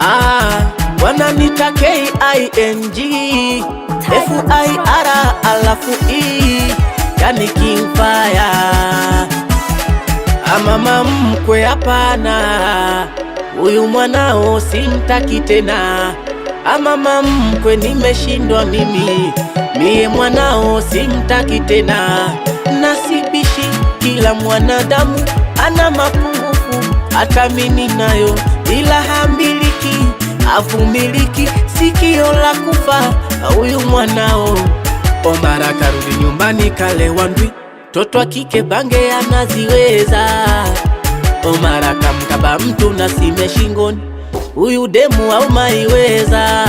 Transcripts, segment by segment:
Ah, wananita King Fir alafu E, yani King Fire. Mama mkwe, hapana, huyu mwanao simtaki tena. Mama mkwe, nimeshindwa mimi, mie mwanao simtaki tena. Nasibishi, kila mwanadamu ana mapungufu, hata mimi nayo, ila hamiliki avumiliki, sikio la kufa huyu mwanao. Omara karudi nyumbani kalewa ndwi, toto kike bange anaziweza. Omara kamkaba mtu na sime shingoni, huyu demu au maiweza.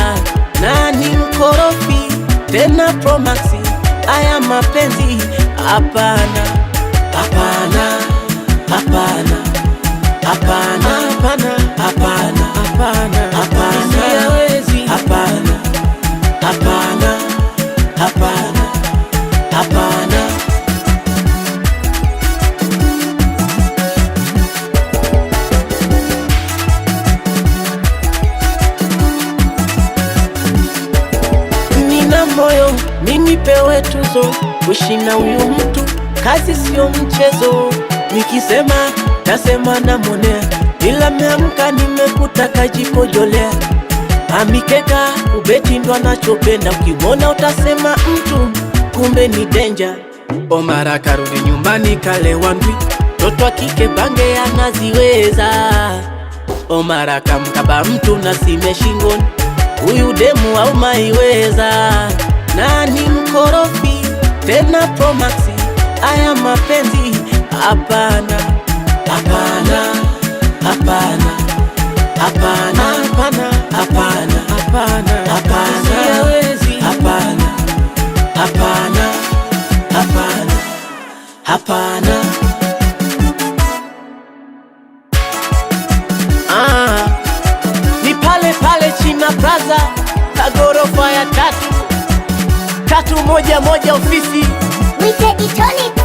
Nani mkorofi tena Promax, aya mapenzi hapana, hapana, hapana, hapana, hapana, hapana, hapana, hapana, siyawezi, hapana, hapana, hapana, hapana. Nina moyo ninipewe tuzo, kuishi na huyu mtu kazi sio mchezo. Nikisema tasema namonea, ila meamka nimekuta kajikojolea. Amikeka ubeti ndo anachopenda, ukimwona utasema mtu kumbe ni denja. Omara karudi nyumbani kalewa ndwi, toto wa kike bange anaziweza. Omara kamkaba mtu na sime shingoni, huyu demu au maiweza. Nani mkorofi tena Promax, aya mapenzi hapana, hapana, hapana, hapana, hapana, hapana, hapana, hapana, siyawezi, hapana, hapana, hapana, hapana. Ah, ni pale pale China Plaza, kagorofa ya 3 311 ofisi. Mwite Itoni.